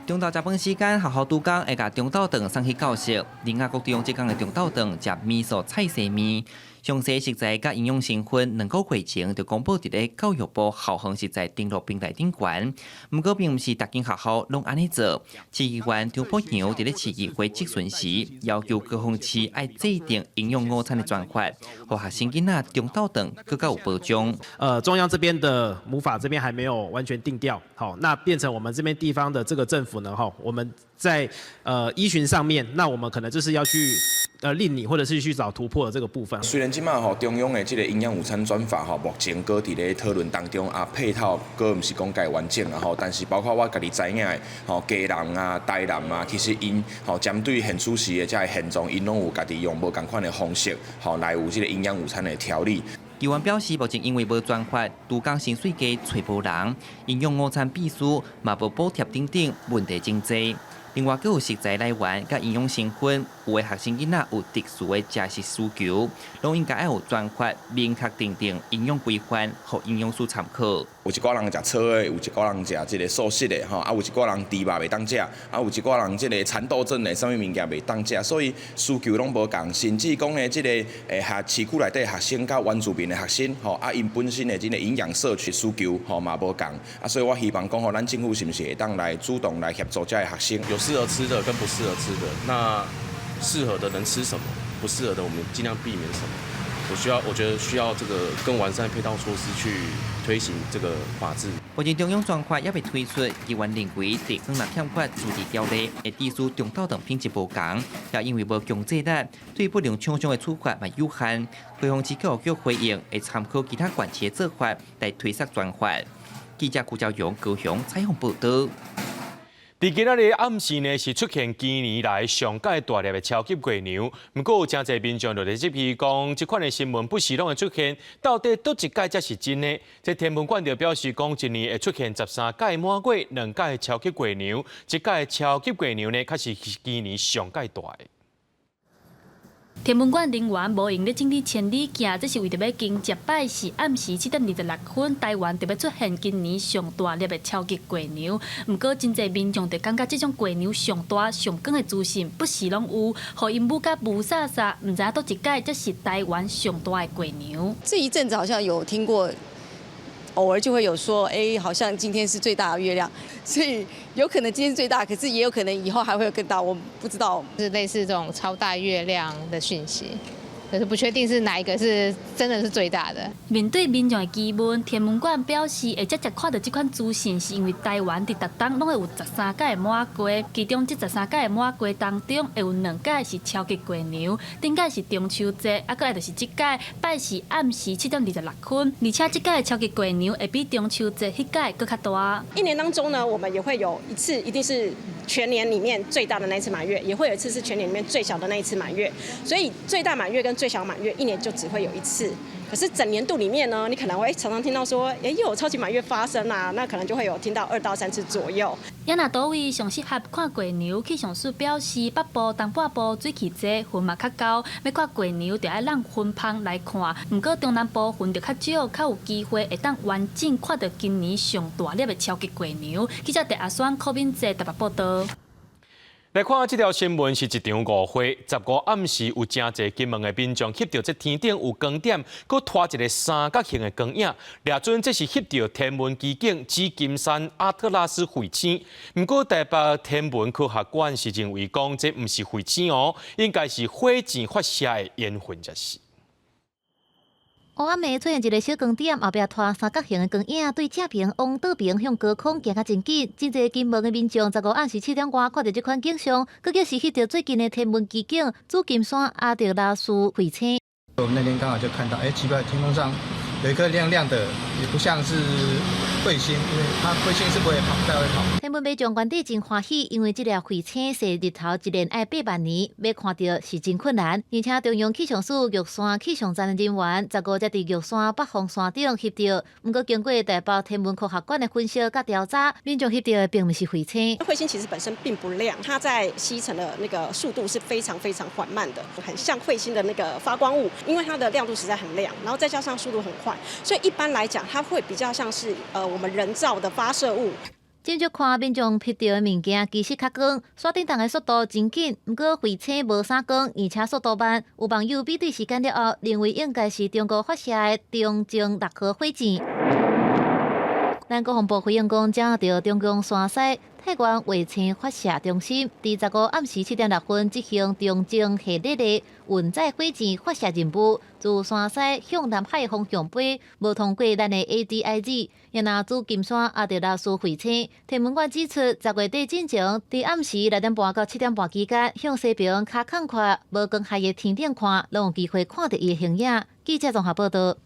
中晝食飯時間，學校督工會共中晝頓送去教室。苓雅國中這工的中晝頓食麵素菜絲麵。詳細食材佮營養成分2個月前就公布佇咧教育部校方食材登錄平台頂懸。毋過並毋是逐間學校攏按呢做。市議員張博洋佇咧市議會質詢時，要求高雄市愛制定營養午餐的專法，予學生囡仔中晝頓閣較有保障。中央這邊的母法這邊還沒有完全定調，好，那變成我們這邊地方的這個政府呢，哈，我們在依循上面，那我們可能就是要去另擬或者是去找突破的這個部分。雖然這馬吼中央的這個營養午餐專法吼，目前閣佇咧討論當中啊，配套閣毋是講蓋完整啦吼，但是包括我家己知影的吼，基隆啊、台南啊，其實𪜶吼針對現此時的這个現狀，𪜶攏有家己用無仝款的方式吼來有這個營養午餐的調理。議員表示，目前因為無專法，逐工薪水低，揣無人，營養午餐必須嘛無補貼等等問題真濟。另外，閣有食材來源佮營養成分，有的學生囡仔有特殊的食食需求，攏應該愛有專法明確訂定營養規範，予營養師參考。有一寡人食草的，有一寡人食這个素食的，吼，啊有一寡人豬肉袂當食，啊有一寡人這个蠶豆症的，啥物物件袂當食，所以需求攏無仝，甚至講呢，這个學市區內底學生佮原住民的學生，吼，啊𪜶本身的這个營養攝取需求，吼嘛無仝，啊所以我希望講吼，咱政府是毋是會當來主動來協助這个學生？有適合吃的跟不適合吃的，那適合的能吃什麼？不適合的我們盡量避免什麼？我需要，我覺得需要這個更完善配套措施去推行這個法制。目前中央專法猶未推出，議員認為地方若欠缺自治條例，會致使中晝頓品質無仝，也因為無強制力，對不良廠商的處罰嘛有限。高雄市教育局回應，會參考其他縣市的做法來推捒專法。記者顧朝陽高雄採訪報導。佇今仔日暗時呢，是出現今年來上蓋大粒的超級月娘。毋過有誠濟民眾就咧質疑講，這款的新聞不時攏會出現，到底佗一擺才是真的？這天文館就表示講，一年會出現13擺滿月、2擺超級月娘，這擺超級月娘呢，確實是今年上蓋大的。天文館人員無閒咧整理千里鏡，這是為著欲迎接拜四暗時7點26分，台灣就欲出現今年上大粒的超級月娘。毋過，真濟民眾就感覺這種月娘上大上光的資訊不時攏有，予𪜶舞甲霧煞煞，毋知影佗一擺才是台灣上大的月娘。這一陣子好像有聽過，偶爾就會有說，哎，好像今天是最大的月亮，所以有可能今天最大，可是也有可能以後還會有更大，我不知道。是類似這種超大月亮的訊息，可是不確定是哪一個是真的是最大的。面對民眾的疑問，天文館表示會直接看到這款資訊，是因為台灣佇逐冬攏會有13擺滿月，其中這13擺滿月當中會有2擺是超級月娘，頂擺是中秋節，啊，閣來就是這擺拜四暗時7點26分，而且這擺超級月娘會比中秋節彼擺閣較大。一年當中呢，我們也會有一次，一定是全年裡面最大的那一次滿月，也會有一次是全年裡面最小的那一次滿月，所以最大滿月跟最小滿月一年就只會有一次。可是整年度裡面呢，你可能會常常聽到說，哎，又有超級滿月發生啊，那可能就會有聽到2到3次左右。也若佗位上適合看月娘，氣象署表示，北部、東半部水汽濟，雲嘛較厚，欲看月娘就愛挵雲帆來看。毋過中南部雲就較少，較有機會會當完整看到今年上大粒的超級月娘。記者鄭阿雙、柯敏哲台北報導。來看這條新聞是一場誤會。15暗時有誠濟金門的民眾翕著這天頂有光點，閣拖一个三角形的光影，掠準這是翕著天文奇景紫金山阿特拉斯彗星。毋過台北天文科學館是認為講這毋是彗星哦，應該是火箭發射的煙雲才是。烏暗暝出現一个小光點，後壁拖三角形的光影，對正爿往倒爿向高空行較真緊。真濟金門的民眾15暗時7點外看著這款景象，閣叫是翕著最近的天文奇景紫金山阿特拉斯彗星。我們那天剛好就看到，哎，奇怪，天空上有一顆亮亮的，也不像是彗星，因為它彗星是不會跑，不太會跑。天文迷眾原底真歡喜，因為這粒彗星射日頭一年愛8萬年，欲看著是真困難。而且中央氣象署玉山氣象站的人員15才佇玉山北峰山頂翕著，毋過經過台北天文科學館的分析佮調查，民眾翕著的並毋是彗星。彗星其實本身並不亮，它在吸塵的那個速度是非常非常緩慢的，很像彗星的那個發光物，因為它的亮度實在很亮，然後再加上速度很快，所以一般來講，它會比較像是我們人造的發射物。真少看民眾翕著的物件，其實較光，煞振動的速度真緊，毋過彗星無啥光，而且速度慢。有網友比對時間了後，認為應該是中國發射的長征六號火箭。咱國防部回應講，掌握著中共山西太原衛星發射中心，佇15暗時7點6分執行長征系列的運載火箭發射任務，自山西向南海方向飛，無通過咱的 ADIZ，也若紫金山阿德拉斯彗星。天文館指出，10月底進前，佇暗時6點半到7點半之間，向西邊較空闊、無光害的天頂看，攏有機會看著伊的形影。記者綜合報道。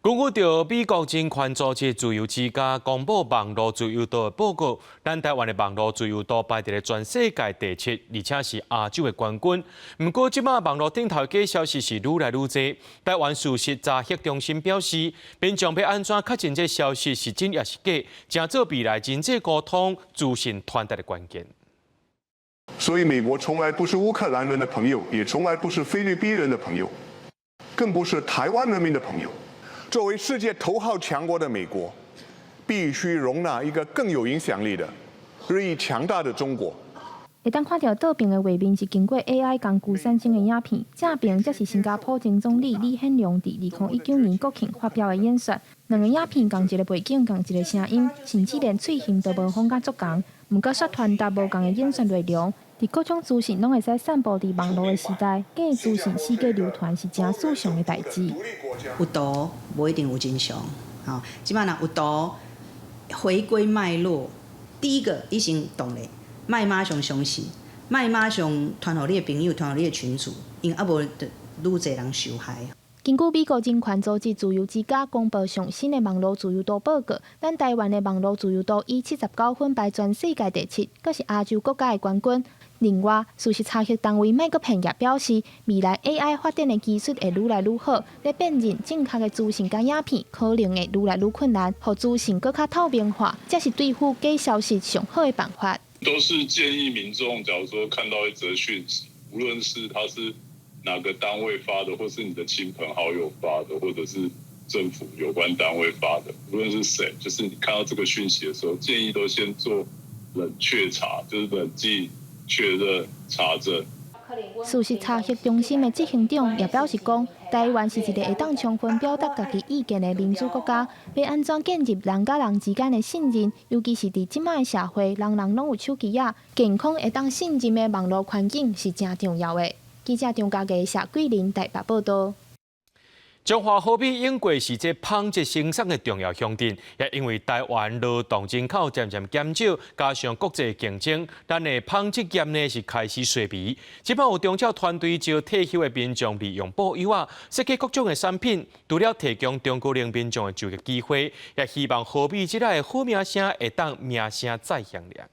根據著美國人權組織自由之家公布網路自由度的報告，咱台灣的網路自由度排佇咧全世界第七，而且是亞洲的冠軍。毋過，這擺網路頂頭假消息是愈來愈濟。台灣事實查核中心表示，民眾欲按怎確認這消息是真抑是假，成做未來人際溝通、資訊傳達的關鍵。所以，美國從來不是烏克蘭人的朋友，也從來不是菲律賓人的朋友，更不是台灣人民的朋友。作為世界頭號強國的美國，必須容納一個更有影響力的、日益強大的中國。會當看著倒爿的畫面是經過 AI 工具產生的影片，正爿則是新加坡前總理李顯龍佇2019年國慶發表的演說。兩个影片仝一个背景，仝一个聲音，甚至連喙型都模仿甲足仝。毋過煞傳達無仝的演說內容。佇各種資訊攏會使散布佇網路的時代，假資訊四界流傳是誠正常的代誌。有圖無一定有真相，吼，這擺若有圖回歸脈絡，第一個你先動咧，莫馬上相信，莫馬上傳予你的朋友，傳予你的群組，因為啊無就愈濟人受害。根據美國人權組織自由之家公布上新的網路自由度報告，咱台灣的網路自由度以79分排全世界第七，閣是亞洲國家的冠軍。另外，事實查核單位麥閣騙也表示，未來 AI 發展的技術會愈來愈好，欲辨認正確的資訊佮影片，可能會愈來愈困難，予資訊閣較透明化，才是對付假消息上好的辦法。都是建議民眾，假如說看到一則訊息，無論是他是哪個單位發的，或是你的親朋好友發的，或者是政府有關單位發的，無論是誰，就是你看到這個訊息的時候，建議都先做冷卻查，就是冷靜確認查證。事實查核中心的執行長也表示講，台灣是一个會當充分表達家己意見的民主國家，欲按怎建立人佮人之間的信任，尤其是佇這擺的社會，人人攏有手機仔，健康會當信任的網路環境是誠重要的。記者張家傑、謝桂林台北報導。彰化好米永過是這紡織生產的重要鄉鎮，也因為台灣勞動人口漸漸減少，加上國際競爭，咱的紡織業呢是開始衰微。這擺有長照團隊招退休的民眾利用布幼仔設計各種的產品，除了提供中高齡民眾的就業機會，也希望好米這个好名聲會當名聲再響亮。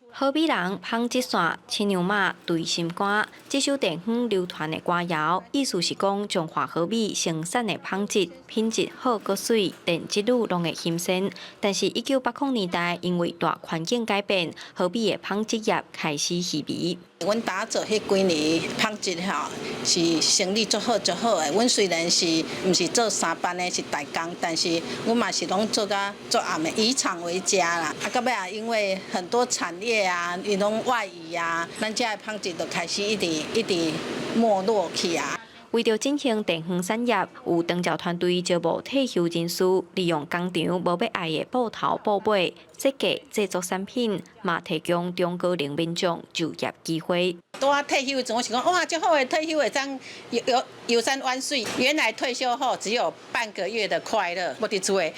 好米人紡織線，親像馬對心肝。這首地方流傳的歌謠，意思是講彰化好米生產的紡織品質好、閣媠，連這女攏會欣羨。但是，1980年代因為大環境改變，好米的紡織業開始式微。阮打做彼幾年紡織吼是生意足好足好的。阮雖然是毋是做三班的，是代工，但是阮嘛是攏做甲足暗的，以廠為家啦。啊，到尾啊，因為很多產業啊，伊攏外移啊，咱遮的紡織就開始一直一直沒落去啊。為著振興地方產業，有長照團隊招募退休人士，利用工廠無欲愛的布頭布尾設計製作產品，嘛提供中高齡民眾就業機會。拄仔退休時，我想講哇，這好的退休會當遊遊遊山玩水。原來退休後只有半個月的快樂，無佇厝的，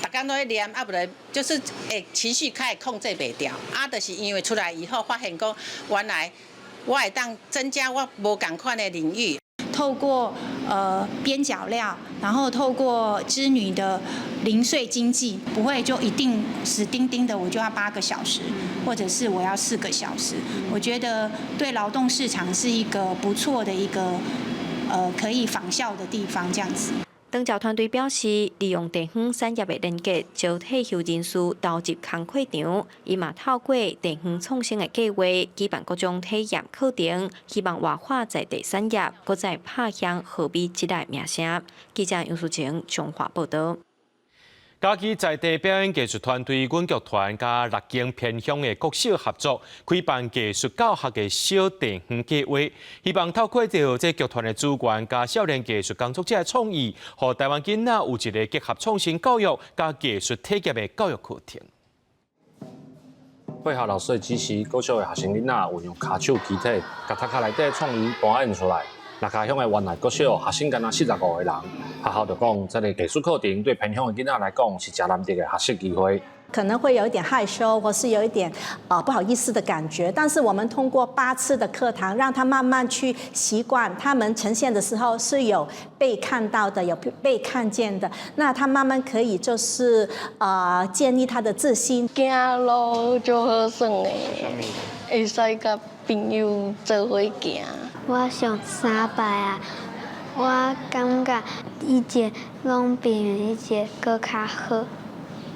逐工攏咧念，啊無咧就是會情緒開始控制袂牢。啊，就是因為出來以後發現講，原來我會當增加我無仝款的領域。透過邊角料，然後透過織女的零碎經濟，不會就一定死釘釘的，我就要8個小時，或者是我要4個小時。我覺得對勞動市場是一個不錯的一個可以仿效的地方，這樣子。長照團隊表示，利用地方產業的連結，招退休人士投入工課場，伊嘛透過地方創生的計劃，舉辦各種體驗課程，希望活化在地產業，閣再拍響好米這个名聲。記者楊淑晴彰化報導。嘉義在地表演藝術團隊阮劇團佮六間偏鄉的國小合作，開辦藝術教學的小地方計劃，希望透過著這劇團的資源佮少年藝術工作者的創意，予台灣囡仔有一个結合創新教育佮藝術體驗的教育課程。配合老師的支持，國小的學生囡仔運用跤手肢體，共頭殼內底的創意搬演出來。六家鄉的原來國小學生敢若45個人，學校就講，這个藝術課程對偏鄉的囡仔來講是誠難得的學習機會。可能會有一點害羞，或是有一點不好意思的感覺，但是我們通過8次的課堂，讓他慢慢去習慣，他們呈現的時候是有被看到的，有被看見的，那他慢慢可以就是建立他的自信。行路足好耍的，會使佮朋友做伙行。我上三擺啊，我感覺以前攏比以前閣較好，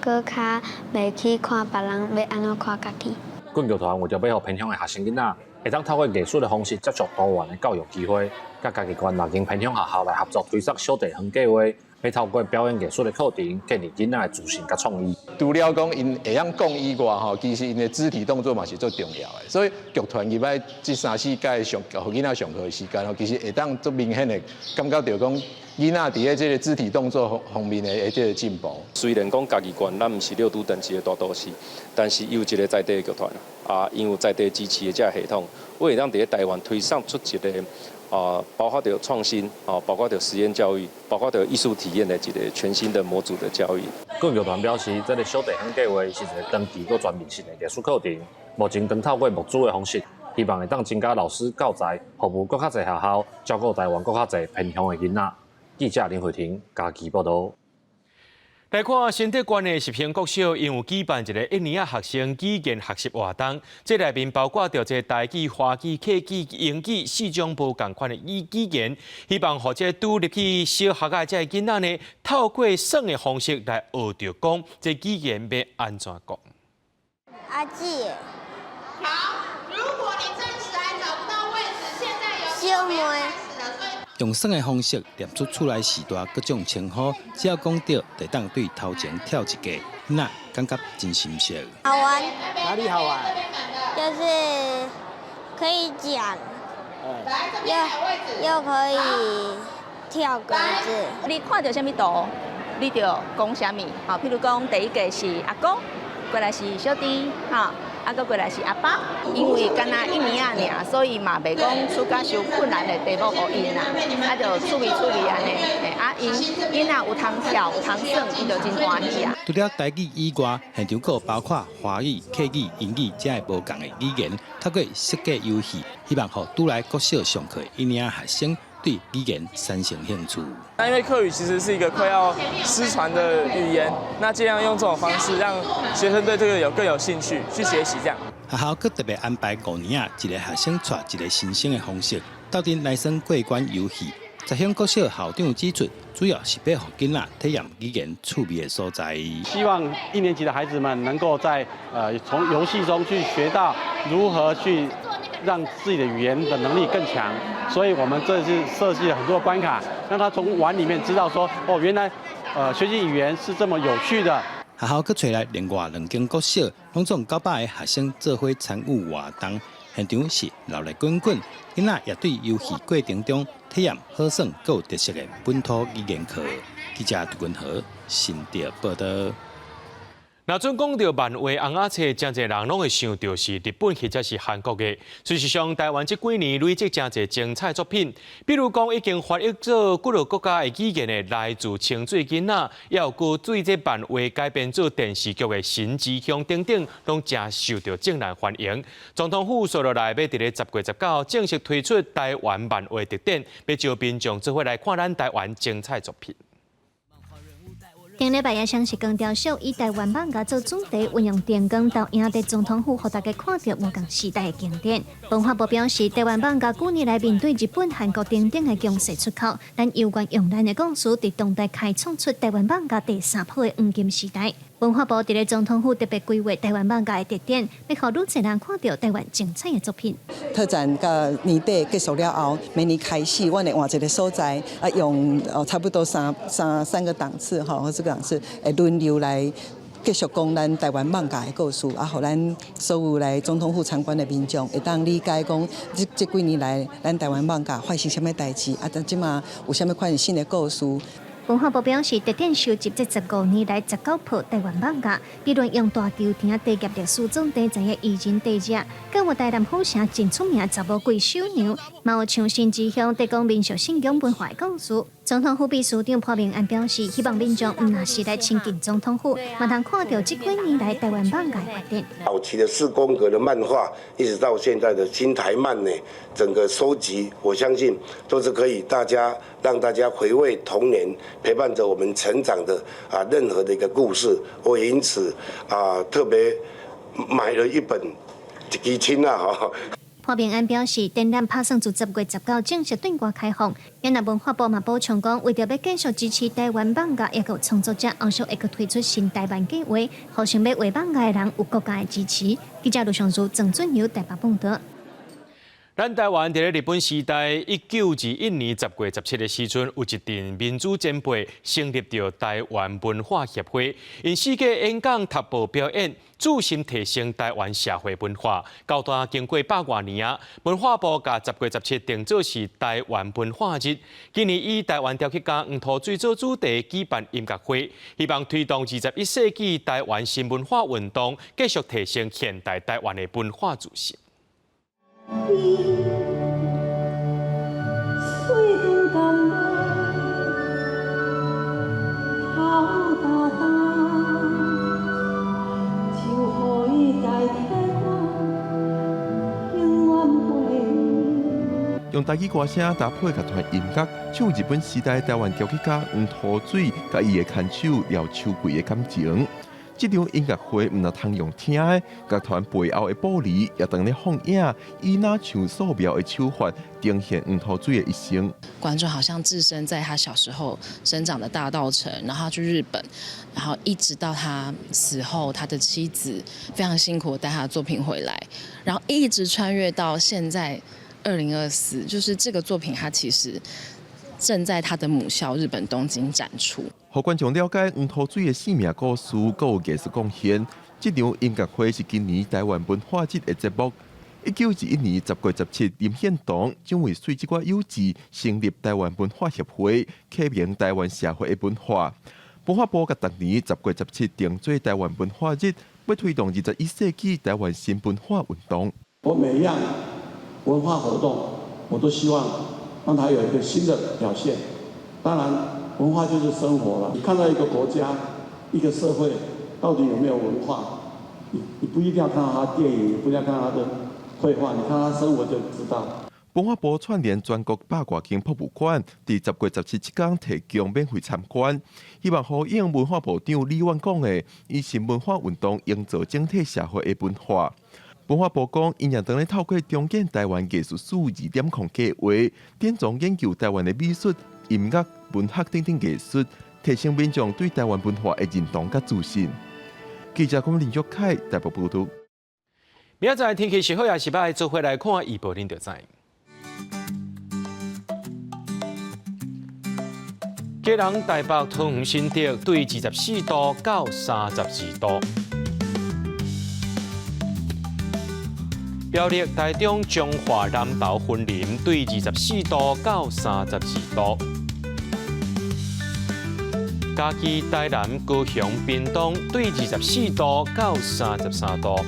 閣較袂去看別人欲按怎看家己。阮劇團為著欲予偏鄉的學生囡仔，會當透過藝術的方式接觸多元的教育機會，佮嘉義縣六間偏鄉學校來合作推出小地方計劃，欲透過表演藝術的課程，建立囡仔的自信佮創意。除了講𪜶會曉講以外，吼，其實𪜶的肢體動作嘛是足重要的。所以劇團入來這三四屆上予囡仔上課的時間，吼，其實會當足明顯的感覺著講，囡仔佇咧這个肢體動作方面的這个進步。雖然講嘉義縣咱毋是六都等級的大都市，但是伊有一个在地的劇團，啊，𪜶有在地支持的這个系統，會當佇咧台灣推送出一个啊，包括著創新，啊，包括著實驗教育，包括著藝術體驗的一个全新的模組的教育。阮劇團表示，這个小地方計劃是一个長期閣全面性的藝術課程，目前正透過募資的方式，希望會當增加老師教材，服務閣較濟學校，照顧台灣閣較濟偏鄉的囡仔。記者林慧婷嘉義報導。來看新竹縣的十興國小，𪜶有舉辦一个一年仔學生語言學習活動，這內面包括著這台語、華語、客語、英語四種無仝款的語言，希望予這拄入去小學的這个囡仔呢，透過耍的方式來學著講這語言欲按怎講。阿姊。好，如果你暫時還找不到位置，現在有小妹。用耍的方式念出厝內序大各種稱呼，只要講對，就當對頭前跳一格，囡仔感覺真心適。好玩。哪裡好玩？就是可以講，又可以跳格子。你看著啥物圖，你就講啥物。吼，譬如講，第一个是阿公，過來是小弟，吼。啊，閣過來是阿爸，因為敢若一年仔爾，所以嘛袂講出甲傷困難的題目予𪜶啦，啊，就趣味趣味按呢，啊，𪜶囡仔有通跳有通耍，𪜶就真歡喜啊。除了台語以外，現場閣包括華語、客語、英語這个無仝的語言，透過設計遊戲，希望予拄來國小上課一年仔學生對語言產生興趣。那因為客語其實是一個快要失傳的語言，那盡量用這種方式讓學生對這個有更有興趣去學習。這樣。學校閣特別安排五年仔，一个學生帶一个新生的方式，鬥陣來耍過關遊戲。十興國小校長指出，主要是欲予囡仔體驗語言趣味的所在。希望一年級的孩子們能夠在從遊戲中去學到如何去讓自己的語言的能力更強，所以我們這次設計了很多關卡，讓他從玩裡面知道說，哦，原來學習語言是這麼有趣的。學校閣揣來另外兩間國小，攏總900个學生做伙參與活動，現場是熱鬧滾滾，囡仔也對遊戲過程中體驗好耍閣有特色的本土語言課。記者杜文和新竹報導。若準講著漫畫尪仔冊，誠濟人攏會想著是日本或者是韓國的。事實上，台灣這幾年累積誠濟精彩作品，比如講已經翻譯做幾个國家的語言的《來自清水囡仔》，也有閣對這漫畫改編做電視劇的《神之鄉》等等，攏誠受著眾人歡迎。總統府紲落來欲佇咧10月19正式推出台灣漫畫特展，欲招民眾做伙來看咱台灣精彩作品。頂禮拜也雙十光雕塑以台灣漫畫做主題，運用電光投影佇總統府，予大家看著無仝時代的經典。文化部表示，台灣漫畫舊年來面對日本、韓國等等的強勢出口，咱猶原用咱的故事，佇當代開創出台灣漫畫第三波的黃金時代。文化部佇咧總統府特別規劃台灣漫畫的特展，欲予愈濟人看著台灣精彩的作品。特展到年底結束了後，明年開始，阮會換一個所在，啊，用差不多三個檔次吼，或四個檔次，會輪流來繼續講咱台灣漫畫的故事，啊，予咱所有來總統府參觀的民眾會當理解講，這幾年來咱台灣漫畫發生啥物代誌，啊，這馬有啥物款新的故事。文化部表示，特展收集這15年來19部台灣漫畫，比如用大球場地業歷史總題材的異人地者，閣有台南府城真出名查某跪繡娘，嘛有像新之鄉提供民俗信仰文化的故事。總統府秘書長潘孟安表示，希望民眾毋若是來親近總統府，嘛通看著這幾年來台灣漫畫的發展。早期的四宮格的漫畫，一直到現在的新台漫呢，整個收集，我相信都是可以大家讓大家回味童年，陪伴着我們成長的啊任何的一個故事。我也因此啊特別買了一本一支親啊哈。潘孟安表示，展覽拍算自10月19正式對外開放。另外文化部嘛補充講，為著欲繼續支持台灣漫畫抑閣創作者，後續會閣推出新台漫計劃，予想欲畫漫畫的人有國家的支持。記者盧尚如、鄭俊友台北報導。咱台灣佇咧日本時代1921年10月17的時陣，有一陣民主前輩成立著台灣文化協會，𪜶四界演講、讀報、表演，注心提升台灣社會文化。到今經過百外年啊，文化部共10月17定做是台灣文化日。今年以台灣雕刻家黃土水做主題舉辦音樂會，希望推動21世紀台灣新文化運動，繼續提升現代台灣的文化自信。你喙長甘露，頭焦焦，就予伊代替我，永遠陪你。用台語歌聲搭配樂團音樂，唱日本時代台灣雕刻家黃土水佮伊的牽手廖秋桂的感情。這場音樂會毋但通用聽的，樂團背後的玻璃也當咧放映，以若像素描的手法呈現黃土水的一生。觀眾好像置身在他小時候生長的大稻埕，然後去日本，然後一直到他死後，他的妻子非常辛苦帶他的作品回來，然後一直穿越到現在2024，就是這個作品，他其實正在他的母校日本東京展出。予觀眾了解黃土水的生命故事，閣有藝術貢獻。這場音樂會是今年台灣文化節的節目。1921年10月17，林獻堂蔣渭水這寡有志成立台灣文化協會，啟明台灣社會的文化。文化部共逐年十月十七定做台灣文化日，欲推動21世紀台灣新文化運動。我每一樣文化活動，我都希望讓它有一個新的表現。當然，文化就是生活了。你看到一個國家、一個社會到底有沒有文化，你不一定要看到他電影，不一定要看到他的繪畫，你看他生活就知道。文化部串聯全國百外間博物館，佇10月17這工提供免費參觀，希望呼應文化部長李遠講的，以新文化運動營造整體社會的文化。文化部講，𪜶也當咧透過重建台灣藝術史2.0計劃，典藏研究台灣的美術、音樂、文學等等藝術，提升民眾對台灣文化的認同佮自信。記者龔林玉凱台北報導。明仔載天氣是好抑是䆀，做伙來看預報，恁就知。基隆、台北、桃園、新竹對24度到32度。苗栗、台中、彰化、南投、雲林對24度到32度。嘉義、台南、高雄、屏東對24度到33度。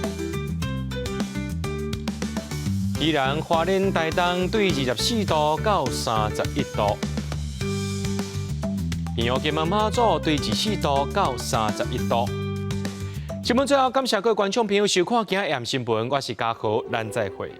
宜蘭、花蓮、台東對24度到31度。屏東、金門、馬祖對24度到31度。新聞最後，感謝各位觀眾朋友收看今仔暗新聞，我是嘉豪，咱再會。